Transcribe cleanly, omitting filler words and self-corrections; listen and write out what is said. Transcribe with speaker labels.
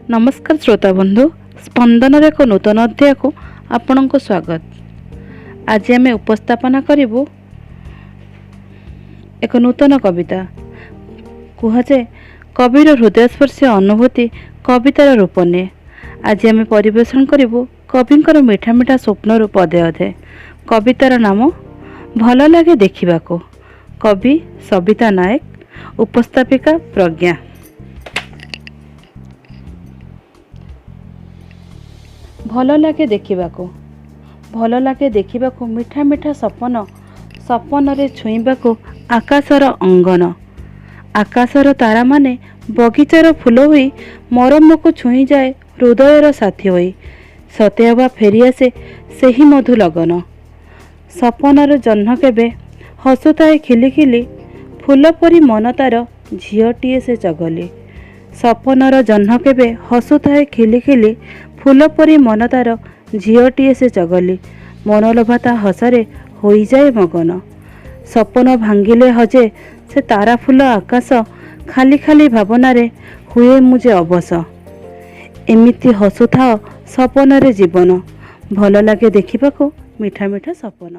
Speaker 1: ନମସ୍କାର ଶ୍ରୋତା ବନ୍ଧୁ, ସ୍ପନ୍ଦନର ଏକ ନୂତନ ଅଧ୍ୟାୟକୁ ଆପଣଙ୍କୁ ସ୍ୱାଗତ। ଆଜି ଆମେ ଉପସ୍ଥାପନା କରିବୁ ଏକ ନୂତନ କବିତା। କୁହାଯାଏ, କବିର ହୃଦୟସ୍ପର୍ଶୀ ଅନୁଭୂତି କବିତାର ରୂପ ନିଏ। ଆଜି ଆମେ ପରିବେଷଣ କରିବୁ କବିଙ୍କର ମିଠା ମିଠା ସ୍ୱପ୍ନରୁ ପଦେ ଅଧେ। କବିତାର ନାମ ଭଲ ଲାଗେ ଦେଖିବାକୁ। କବି ସବିତା ନାୟକ, ଉପସ୍ଥାପିକା ପ୍ରଜ୍ଞା। ଭଲ ଲାଗେ ଦେଖିବାକୁ, ଭଲ ଲାଗେ ଦେଖିବାକୁ ମିଠା ମିଠା ସପନ, ସପନରେ ଛୁଇଁବାକୁ ଆକାଶର ଅଙ୍ଗନ। ଆକାଶର ତାରାମାନେ ବଗିଚାର ଫୁଲ ହୋଇ ମରମକୁ ଛୁଇଁଯାଏ ହୃଦୟର ସାଥୀ ହୋଇ, ସତେ ଅବା ଫେରିଆସେ ସେହି ମଧୁ ଲଗନ। ସପନର ଜହ୍ନ କେବେ ହସୁଥାଏ ଖିଲି ଖିଲି, ଫୁଲ ପରି ମନ ତାର ଝିଅଟିଏ ସେ ଚଗଲି। ସପନର ଜହ୍ନ କେବେ ହସୁଥାଏ ଖିଲି ଖିଲି, ଫୁଲ ପରି ମନ ତାର ଝିଅଟିଏ ସେ ଚଗଲି, ମନଲୋଭା ତା ହସରେ ହୋଇଯାଏ ମଗନ। ସପନ ଭାଙ୍ଗିଲେ ହଜେ ସେ ତାରା ଫୁଲ ଆକାଶ, ଖାଲି ଖାଲି ଭାବନାରେ ହୁଏ ମୁଁ ଯେ ଅବଶ। ଏମିତି ହସୁଥାଅ ସପନରେ ଜୀବନ, ଭଲ ଲାଗେ ଦେଖିବାକୁ ମିଠା ମିଠା ସପନ।